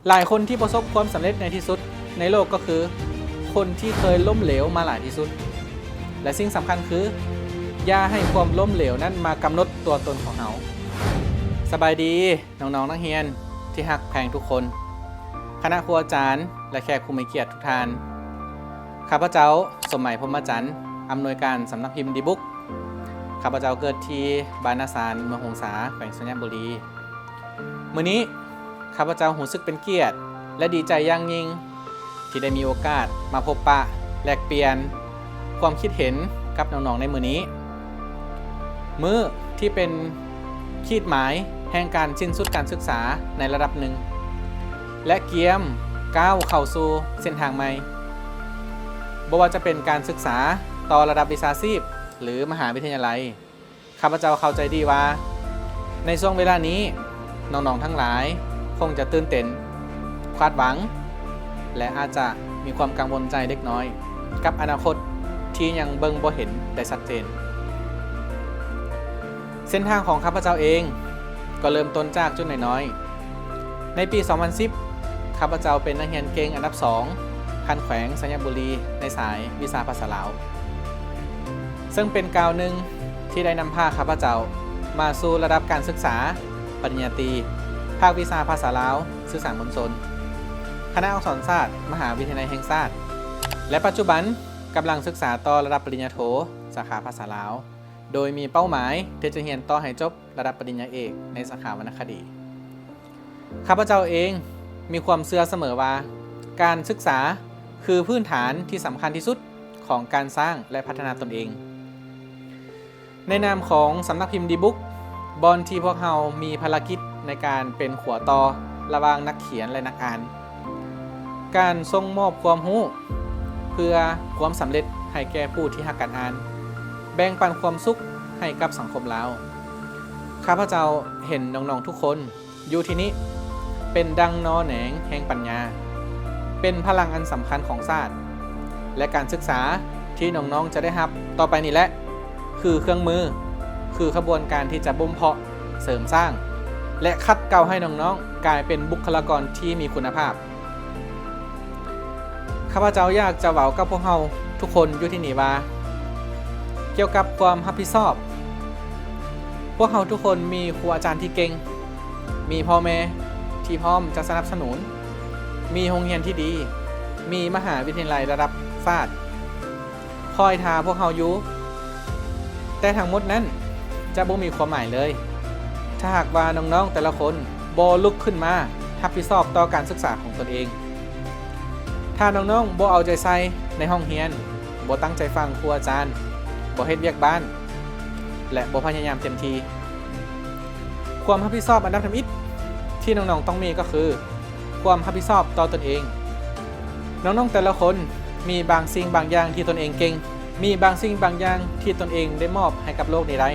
ຫຼາຍຄົນທີ່ປະສົບຄວາມສຳເລັດໃຫຍ່ທີ່ສຸດໃນໂລກກໍຄືຄົນທີ່ເຄີຍລົ້ມເຫຼວມາຫຼາຍທີ່ສຸດ ແລະ ສິ່ງສຳຄັນຄື ຢ່າໃຫ້ຄວາມລົ້ມເຫຼວນັ້ນມາກຳນົດຕົວຕົນຂອງເຮົາ. ສະບາຍດີ ນ້ອງໆນັກຮຽນທີ່ຮັກແພງທຸກຄົນ, ຄະນະຄູອາຈານ ແລະ ແຂກຜູ້ມີກຽດທຸກທ່ານ. ຂ້າພະເຈົ້າ ສົມໝາຍ ພົມມະຈັນ, ອຳນວຍການສຳນັກພິມດີບຸກ. ຂ້າພະເຈົ້າເກີດທີ່ບ້ານນາຊານ ເມືອງຫົງສາ, ແຂວງໄຊຍະບູລີ. ມື້ນີ້ ຂ້າພະເຈົ້າຮູ້ສຶກເປັນກຽດ ແລະ ດີໃຈຢ່າງຍິ່ງ ທີ່ໄດ້ມີໂອກາດມາພົບປະແລກປ່ຽນຄວາມຄິດເຫັນກັບນ້ອງໆໃນມື້ນີ້, ມື້ທີ່ເປັນຂີດໝາຍແຫ່ງການສິ້ນສຸດການສຶກສາໃນລະດັບໜຶ່ງ ແລະ ກຽມກ້າວເຂົ້າສູ່ເສັ້ນທາງໃໝ່, ບໍ່ວ່າຈະເປັນການສຶກສາຕໍ່ລະດັບວິຊາຊີບ ຫຼື ມະຫາວິທະຍາໄລ. ຂ້າພະເຈົ້າເຂົ້າໃຈດີວ່າ ໃນຊ່ວງເວລານີ້ ນ້ອງໆທັງຫຼາຍຄົງຈະຕື່ນເຕັ້ນ, ຄາດຫວັງ ແລະ ອາດຈະມີຄວາມກັງວົນໃຈເລັກນ້ອຍກັບອະນາຄົດທີ່ຍັງເບິ່ງບໍ່ເຫັນໄດ້ຊັດເຈນ. ເສັ້ນທາງຂອງຂ້າພະເຈົ້າເອງກໍເລີ່ມຕົ້ນຈາກຈຸດນ້ອຍໆ. ໃນປີສອງພັນສິບ ຂ້າພະເຈົ້າເປັນນັກຮຽນເກັ່ງອັນດັບສອງ ຂັ້ນແຂວງໄຊຍະບູລີ ໃນສາຍວິຊາພາສາລາວ, ເຊິ່ງເປັນກ້າວໜຶ່ງທີ່ໄດ້ນຳພາຂ້າພະເຈົ້າມາສູ່ລະດັບການສຶກສາປະລິນຍາຕີ ພາກວິຊາພາສາລາວ, ສື່ສານມວນຊົນ, ຄະນະອັກສອນສາດ ມະຫາວິທະຍາໄລແຫ່ງຊາດ ແລະ ປັດຈຸບັນກຳລັງສຶກສາຕໍ່ລະດັບປະລິນຍາໂທ ສາຂາພາສາລາວ, ໂດຍມີເປົ້າໝາຍທີ່ຈະຮຽນຕໍ່ໃຫ້ຈົບລະດັບປະລິນຍາເອກໃນສາຂາວັນນະຄະດີ. ຂ້າພະເຈົ້າເອງມີຄວາມເຊື່ອສະເໝີວ່າ ການສຶກສາຄືພື້ນຖານທີ່ສຳຄັນທີ່ສຸດຂອງການສ້າງ ແລະ ພັດທະນາຕົນເອງ. ໃນນາມຂອງສຳນັກພິມດີບຸກ, ບ່ອນທີ່ພວກເຮົາມີພາລະກິດໃນການເປັນຂົວຕໍ່ລະຫວ່າງນັກຂຽນ ແລະ ນັກອ່ານ, ການສົ່ງມອບຄວາມຮູ້ເພື່ອຄວາມສຳເລັດໃຫ້ແກ່ຜູ້ທີ່ຮັກການອ່ານ, ແບ່ງປັນຄວາມສຸກໃຫ້ກັບສັງຄົມລາວ. ຂ້າພະເຈົ້າເຫັນນ້ອງໆທຸກຄົນຢູ່ທີ່ນີ້ເປັນດັ່ງໜໍ່ແໜງແຫ່ງປັນຍາ, ເປັນພະລັງອັນສຳຄັນຂອງຊາດ ແລະ ການສຶກສາທີ່ນ້ອງໆຈະໄດ້ຮັບຕໍ່ໄປນີ້ແຫຼະ ຄືເຄື່ອງມື, ຄືຂະບວນການທີ່ຈະບົ່ມເພາະ, ເສີມສ້າງ ແລະ ຂັດເກົາໃຫ້ນ້ອງໆກາຍເປັນບຸກຄະລາກອນທີ່ມີຄຸນນະພາບ. ຂ້າພະເຈົ້າຢາກຈະເວົ້າກັບພວກເຮົາທຸກຄົນຢູ່ທີ່ນີ້ວ່າ ກ່ຽວກັບຄວາມຮັບຜິດຊອບ, ພວກເຮົາທຸກຄົນມີຄູອາຈານທີ່ເກັ່ງ, ມີພໍ່ແມ່ທີ່ພ້ອມຈະສະໜັບສະໜູນ, ມີໂຮງຮຽນທີ່ດີ, ມີມະຫາວິທະຍາໄລລະດັບຊາດ ຄອຍຖ້າພວກເຮົາຢູ່. ແຕ່ທັງໝົດນັ້ນຈະບໍ່ມີຄວາມໝາຍເລີຍ ຖ້າຫາກວ່ານ້ອງໆແຕ່ລະຄົນບໍ່ລຸກຂຶ້ນມາຮັບຜິດຊອບຕໍ່ການສຶກສາຂອງຕົນເອງ. ຖ້ານ້ອງໆບໍ່ເອົາໃຈໃສ່ໃນຫ້ອງຮຽນ, ບໍ່ຕັ້ງໃຈຟັງຄູອາຈານ, ບໍ່ເຮັດວຽກບ້ານ ແລະ ບໍ່ພະຍາຍາມເຕັມທີ່, ຄວາມຮັບຜິດຊອບອັນດັບທຳອິດທີ່ນ້ອງໆຕ້ອງມີກໍຄື ຄວາມຮັບຜິດຊອບຕໍ່ຕົນເອງ. ນ້ອງໆແຕ່ລະຄົນມີບາງສິ່ງບາງຢ່າງທີ່ຕົນເອງເກັ່ງ, ມີບາງສິ່ງບາງຢ່າງທີ່ຕົນເອງໄດ້ມອບໃຫ້ກັບໂລກນີ້ໄດ້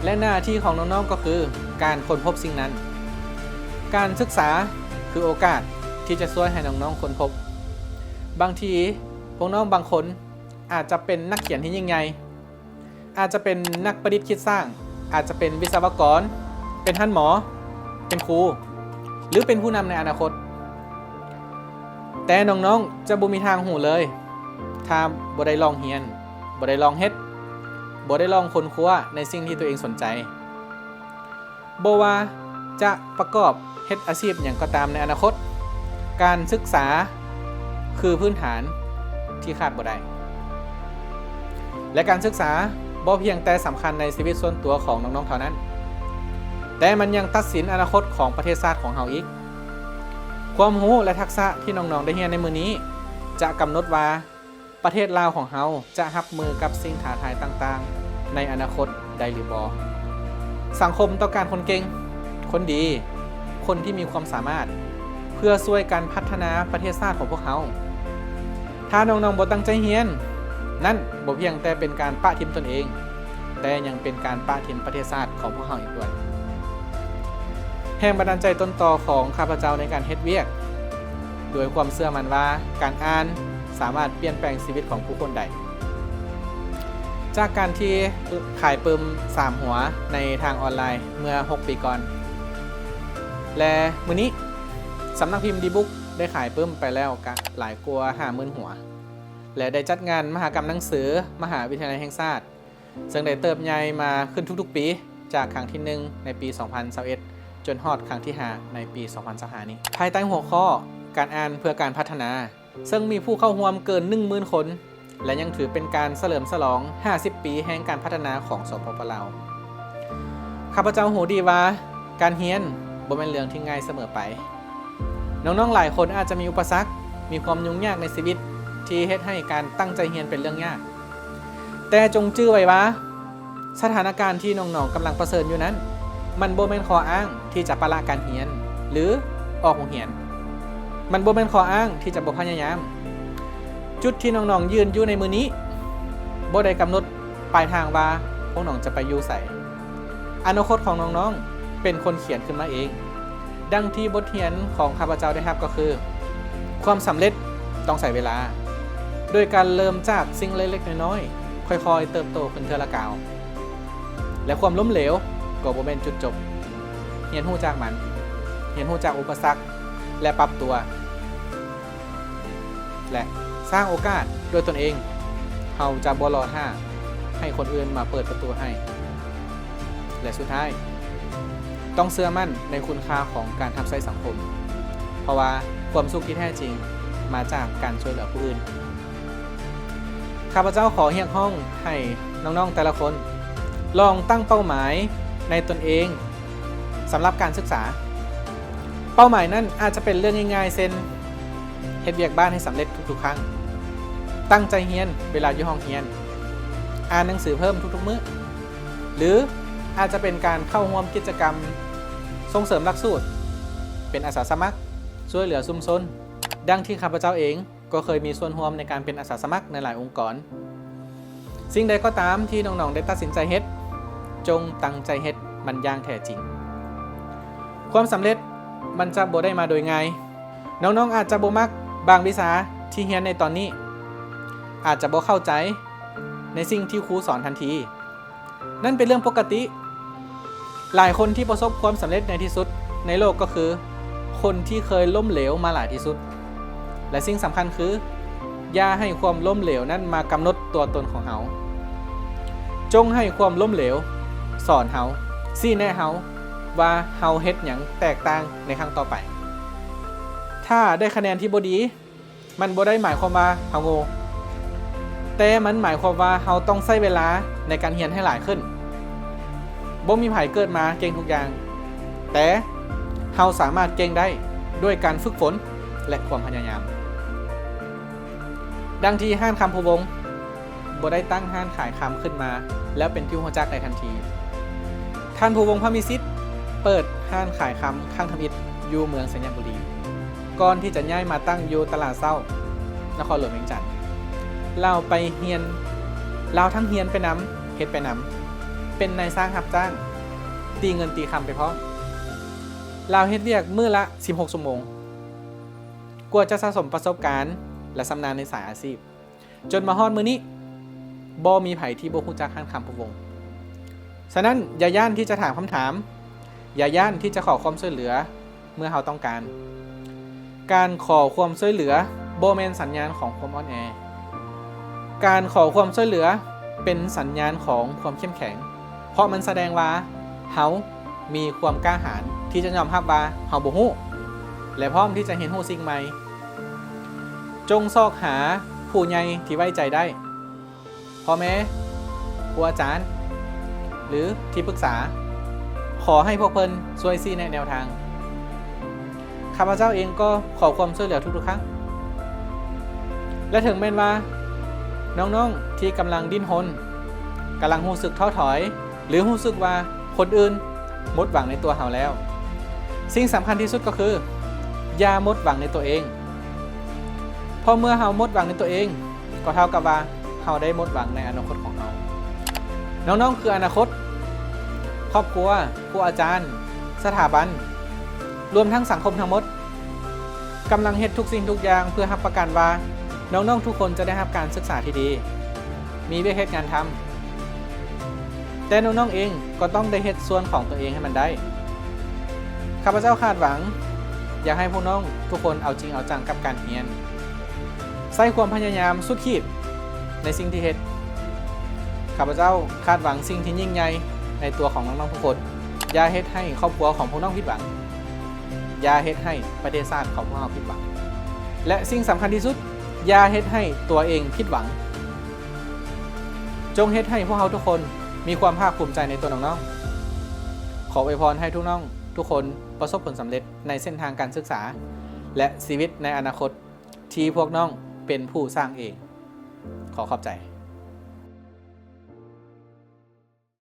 ແລະ ໜ້າທີ່ຂອງນ້ອງໆກໍຄືການຄົ້ນພົບສິ່ງນັ້ນ. ການສຶກສາຄືໂອກາດທີ່ຈະຊ່ວຍໃຫ້ນ້ອງໆຄົ້ນພົບ. ບາງທີພວກນ້ອງບາງຄົນອາດຈະເປັນນັກຂຽນທີ່ຍິ່ງໃຫຍ່, ອາດຈະເປັນນັກປະດິດຄິດສ້າງ, ອາດຈະເປັນວິສະວະກອນ, ເປັນທ່ານໝໍ, ເປັນຄູ ຫຼື ເປັນຜູ້ນຳໃນອະນາຄົດ. ແຕ່ນ້ອງໆຈະບໍ່ມີທາງຮູ້ເລີຍ ຖ້າບໍ່ໄດ້ລອງຮຽນ, ບໍ່ໄດ້ລອງເຮັດ, ບໍ່ໄດ້ລອງຄົ້ນຄວ້າໃນສິ່ງທີ່ຕົວເອງສົນໃຈ. ບໍ່ວ່າຈະປະກອບເຮັດອາຊີບຫຍັງກໍຕາມໃນອະນາຄົດ, ການສຶກສາຄືພື້ນຖານທີ່ຂາດບໍ່ໄດ້. ແລະ ການສຶກສາບໍ່ພຽງແຕ່ສຳຄັນໃນຊີວິດສ່ວນຕົວຂອງນ້ອງໆເທົ່ານັ້ນ, ແຕ່ມັນຍັງຕັດສິນອະນາຄົດຂອງປະເທດຊາດຂອງເຮົາອີກ. ຄວາມຮູ້ ແລະ ທັກສະທີ່ນ້ອງໆໄດ້ຮຽນໃນມື້ນີ້ ຈະກຳນົດວ່າ ປະເທດລາວຂອງເຮົາຈະຮັບມືກັບສິ່ງທ້າທາຍຕ່າງໆໃນອະນາຄົດໄດ້ຫຼືບໍ່? ສັງຄົມຕ້ອງການຄົນເກັ່ງ, ຄົນດີ, ຄົນທີ່ມີຄວາມສາມາດ ເພື່ອຊ່ວຍກັນພັດທະນາປະເທດຊາດຂອງພວກເຮົາ. ຖ້ານ້ອງໆບໍ່ຕັ້ງໃຈຮຽນ, ນັ້ນບໍ່ພຽງແຕ່ເປັນການປະຖິ້ມຕົນເອງ, ແຕ່ຍັງເປັນການປະຖິ້ມປະເທດຊາດຂອງພວກເຮົາອີກດ້ວຍ. ແຮງບັນດານໃຈຕົ້ນຕໍຂອງຂ້າພະເຈົ້າໃນການເຮັດວຽກ ດ້ວຍຄວາມເຊື່ອໝັ້ນວ່າການອ່ານສາມາດປ່ຽນແປງຊີວິດຂອງຜູ້ຄົນໄດ້. ຈາກການທີ່ຂາຍປຶ້ມສາມຫົວໃນທາງອອນລາຍເມື່ອຫົກປີກ່ອນ ແລະ ມື້ນີ້ ສຳນັກພິມດີບຸກໄດ້ຂາຍປຶ້ມໄປແລ້ວກະຫຼາຍກວ່າຫ້າໝື່ນຫົວ ແລະ ໄດ້ຈັດງານມະຫະກຳໜັງສືມະຫາວິທະຍາໄລແຫ່ງຊາດ ເຊິ່ງໄດ້ເຕີບໃຫຍ່ມາຂຶ້ນທຸກໆປີ ຈາກຄັ້ງທີໜຶ່ງໃນປີສອງພັນຊາວເອັດ ຈົນຮອດຄັ້ງທີຫ້າໃນປີສອງພັນຊາວຫ້ານີ້ ພາຍໃຕ້ຫົວຂໍ້ ການອ່ານເພື່ອການພັດທະນາ ເຊິ່ງມີຜູ້ເຂົ້າຮ່ວມເກີນໜຶ່ງໝື່ນຄົນ ແລະ ຍັງຖືເປັນການສະເຫຼີມສະຫຼອງຫ້າສິບປີແຫ່ງການພັດທະນາຂອງ ສປປ ລາວ. ຂ້າພະເຈົ້າຮູ້ດີວ່າການຮຽນບໍ່ແມ່ນເລື່ອງທີ່ງ່າຍສະເໝີໄປ. ນ້ອງໆຫຼາຍຄົນອາດຈະມີອຸປະສັກ, ມີຄວາມຫຍຸ້ງຍາກໃນຊີວິດທີ່ເຮັດໃຫ້ການຕັ້ງໃຈຮຽນເປັນເລື່ອງຍາກ. ແຕ່ຈົ່ງຈື່ໄວ້ວ່າ ສະຖານະການທີ່ນ້ອງໆກຳລັງປະເຊີນຢູ່ນັ້ນ ມັນບໍ່ແມ່ນຂໍ້ອ້າງທີ່ຈະປະລະການຮຽນ ຫຼື ອອກໂຮງຮຽນ. ມັນບໍ່ແມ່ນຂໍ້ອ້າງທີ່ຈະບໍ່ພະຍາຍາມ. ຈຸດທີ່ນ້ອງໆຢືນຢູ່ໃນມື້ນີ້ ບໍ່ໄດ້ກຳນົດປາຍທາງວ່າພວກນ້ອງຈະໄປຢູ່ໃສ. ອະນາຄົດຂອງນ້ອງໆເປັນຄົນຂຽນຂຶ້ນມາເອງ. ດັ່ງທີ່ບົດຮຽນຂອງຂ້າພະເຈົ້າໄດ້ຮັບກໍຄື ຄວາມສຳເລັດຕ້ອງໃຊ້ເວລາ, ໂດຍການເລີ່ມຈາກສິ່ງເລັກໆນ້ອຍໆ, ຄ່ອຍໆເຕີບໂຕຂຶ້ນເທື່ອລະກ້າວ. ແລະ ຄວາມລົ້ມເຫຼວກໍບໍ່ແມ່ນຈຸດຈົບ. ຮຽນຮູ້ຈາກມັນ, ຮຽນຮູ້ຈາກອຸປະສັກ ແລະ ປັບຕົວ. ແລະ ສ້າງໂອກາດດ້ວຍຕົນເອງ. ເຮົາຈະບໍ່ລໍຖ້າໃຫ້ຄົນອື່ນມາເປີດປະຕູໃຫ້. ແລະ ສຸດທ້າຍ, ຕ້ອງເຊື່ອໝັ້ນໃນຄຸນຄ່າຂອງການຮັບໃຊ້ສັງຄົມ, ເພາະວ່າຄວາມສຸກທີ່ແທ້ຈິງມາຈາກການຊ່ວຍເຫຼືອຜູ້ອື່ນ. ຂ້າພະເຈົ້າຂໍຮຽກຮ້ອງໃຫ້ນ້ອງໆແຕ່ລະຄົນ ລອງຕັ້ງເປົ້າໝາຍໃນຕົນເອງ ສຳລັບການສຶກສາ. ເປົ້າໝາຍນັ້ນອາດຈະເປັນເລື່ອງງ່າຍໆ ເຊັ່ນ ເຮັດວຽກບ້ານໃຫ້ສຳເລັດທຸກໆຄັ້ງ, ຕັ້ງໃຈຮຽນເວລາຢູ່ຫ້ອງຮຽນ, ອ່ານໜັງສືເພີ່ມທຸກໆມື້ ຫຼື ອາດຈະເປັນການເຂົ້າຮ່ວມກິດຈະກຳສົ່ງເສີມຫຼັກສູດ, ເປັນອາສາສະໝັກ, ຊ່ວຍເຫຼືອຊຸມຊົນ, ດັ່ງທີ່ຂ້າພະເຈົ້າເອງ ກໍເຄີຍມີສ່ວນຮ່ວມໃນການເປັນອາສາສະໝັກໃນຫຼາຍອົງກອນ. ສິ່ງໃດກໍຕາມທີ່ນ້ອງໆໄດ້ຕັດສິນໃຈເຮັດ, ຈົ່ງຕັ້ງໃຈເຮັດມັນຢ່າງແທ້ຈິງ. ຄວາມສຳເລັດມັນຈະບໍ່ໄດ້ມາໂດຍງ່າຍ. ນ້ອງໆອາດຈະບໍ່ມັກບາງວິຊາທີ່ຮຽນໃນຕອນນີ້, ອາດຈະບໍ່ເຂົ້າໃຈໃນສິ່ງທີ່ຄູສອນທັນທີ. ນັ້ນເປັນເລື່ອງປົກກະຕິ. ຫຼາຍຄົນທີ່ປະສົບຄວາມສຳເລັດໃນທີ່ສຸດໃນໂລກກໍຄືຄົນທີ່ເຄີຍລົ້ມເຫຼວມາຫຼາຍທີ່ສຸດ. ແລະ ສິ່ງສຳຄັນຄື ຢ່າໃຫ້ຄວາມລົ້ມເຫຼວນັ້ນມາກຳນົດຕົວຕົນຂອງເຮົາ. ຈົ່ງໃຫ້ຄວາມລົ້ມເຫຼວສອນເຮົາ, ຊີ້ແນະເຮົາວ່າເຮົາເຮັດຫຍັງແຕກຕ່າງໃນຄັ້ງຕໍ່ໄປ. ຖ້າໄດ້ຄະແນນທີ່ບໍ່ດີ, ມັນບໍ່ໄດ້ໝາຍຄວາມວ່າເຮົາໂງ່, ແຕ່ມັນໝາຍຄວາມວ່າເຮົາຕ້ອງໃຊ້ເວລາໃນການຮຽນໃຫ້ຫຼາຍຂຶ້ນ. ບໍ່ມີໃຜເກີດມາເກັ່ງທຸກຢ່າງ, ແຕ່ເຮົາສາມາດເກັ່ງໄດ້ດ້ວຍການຝຶກຝົນ ແລະ ຄວາມພະຍາຍາມ. ດັ່ງທີ່ຮ້ານຄຳພູວົງ ບໍ່ໄດ້ຕັ້ງຮ້ານຂາຍຄຳຂຶ້ນມາແລ້ວເປັນທີ່ຮູ້ຈັກໄດ້ທັນທີ. ທ່ານ ພູວົງ ພະມີສິດ ເປີດຮ້ານຂາຍຄຳຄັ້ງທຳອິດຢູ່ເມືອງໄຊຍະບູລີ ກ່ອນທີ່ຈະຍ້າຍມາຕັ້ງຢູ່ຕະຫຼາດເຊົ້າ ນະຄອນຫຼວງວຽງຈັນ. ລາວໄປຮຽນ, ລາວທັງຮຽນໄປນຳ, ເຮັດໄປນຳ, ເປັນນາຍຊ່າງຮັບຈ້າງ, ຕີເງິນຕີຄຳໄປພ້ອມ. ລາວເຮັດວຽກມື້ລະສິບຫົກຊົ່ວໂມງ ກວ່າຈະສະສົມປະສົບການ ແລະ ຊຳນານໃນສາຍອາຊີບ. ຈົນມາຮອດມື້ນີ້ ບໍ່ມີໃຜທີ່ບໍ່ຮູ້ຈັກຮ້ານຄຳພູວົງ. ສະນັ້ນ, ຢ່າຢ້ານທີ່ຈະຖາມຄຳຖາມ, ຢ່າຢ້ານທີ່ຈະຂໍຄວາມຊ່ວຍເຫຼືອເມື່ອເຮົາຕ້ອງການ. ການຂໍຄວາມຊ່ວຍເຫຼືອບໍ່ແມ່ນສັນຍານຂອງຄວາມອ່ອນແອ. ການຂໍຄວາມຊ່ວຍເຫຼືອເປັນສັນຍານຂອງຄວາມເຂັ້ມແຂງ, ເພາະມັນສະແດງວ່າເຮົາມີຄວາມກ້າຫານທີ່ຈະຍອມຮັບວ່າເຮົາບໍ່ຮູ້ ແລະ ພ້ອມທີ່ຈະຮຽນຮູ້ສິ່ງໃໝ່. ຈົ່ງຊອກຫາຜູ້ໃຫຍ່ທີ່ໄວ້ໃຈໄດ້, ພໍ່ແມ່, ຄູອາຈານ ຫຼື ທີ່ປຶກສາ. ຂໍໃຫ້ພວກເພິ່ນຊ່ວຍຊີ້ແນະແນວທາງ. ຂ້າພະເຈົ້າເອງກໍຂໍຄວາມຊ່ວຍເຫຼືອທຸກໆຄັ້ງ. ແລະ ເຖິງແມ່ນວ່ານ້ອງໆທີ່ກຳລັງດີ້ນຮົນ, ກຳລັງຮູ້ສຶກທໍ້ຖອຍ, ຫຼື ຮູ້ສຶກວ່າຄົນອື່ນໝົດຫວັງໃນຕົວເຮົາແລ້ວ, ສິ່ງສຳຄັນທີ່ສຸດກໍຄື ຢ່າໝົດຫວັງໃນຕົວເອງ. ເພາະເມື່ອເຮົາໝົດຫວັງໃນຕົວເອງ, ກໍເທົ່າກັບວ່າເຮົາໄດ້ໝົດຫວັງໃນອະນາຄົດຂອງເຮົາ. ນ້ອງໆຄືອະນາຄົດ, ຄອບຄົວ, ຄູອາຈານ, ສະຖາບັນ, ລວມທັງສັງຄົມທັງໝົດ ກຳລັງເຮັດທຸກສິ່ງທຸກຢ່າງເພື່ອຮັບປະກັນວ່ານ້ອງໆທຸກຄົນຈະໄດ້ຮັບການສຶກສາທີ່ດີ, ມີວຽກເຮັດງານທຳ. ແຕ່ນ້ອງໆເອງກໍຕ້ອງໄດ້ເຮັດສ່ວນຂອງຕົວເອງໃຫ້ມັນໄດ້. ຂ້າພະເຈົ້າຄາດຫວັງ ຢາກໃຫ້ພວກນ້ອງທຸກຄົນເອົາຈິງເອົາຈັງກັບການຮຽນ, ໃຊ້ຄວາມພະຍາຍາມສຸດຂີດໃນສິ່ງທີ່ເຮັດ. ຂ້າພະເຈົ້າຄາດຫວັງສິ່ງທີ່ຍິ່ງໃຫຍ່ໃນຕົວຂອງນ້ອງໆທຸກຄົນ. ຢ່າເຮັດໃຫ້ຄອບຄົວຂອງພວກນ້ອງຜິດຫວັງ. ຢ່າເຮັດໃຫ້ປະເທດຊາດຂອງພວກເຮົາຜິດຫວັງ. ແລະ ສິ່ງສຳຄັນທີ່ສຸດ, ຢ່າເຮັດໃຫ້ຕົວເອງຜິດຫວັງ. ຈົ່ງເຮັດໃຫ້ພວກເຮົາທຸກຄົນມີຄວາມພາກພູມໃຈໃນຕົວນ້ອງໆ. ຂໍອວຍພອນໃຫ້ທຸກນ້ອງທຸກຄົນປະສົບຜົນສຳເລັດໃນເສັ້ນທາງການສຶກສາ ແລະ ຊີວິດໃນອະນາຄົດທີ່ພວກນ້ອງເປັນຜູ້ສ້າງເອງ. ຂໍຂອບໃຈ.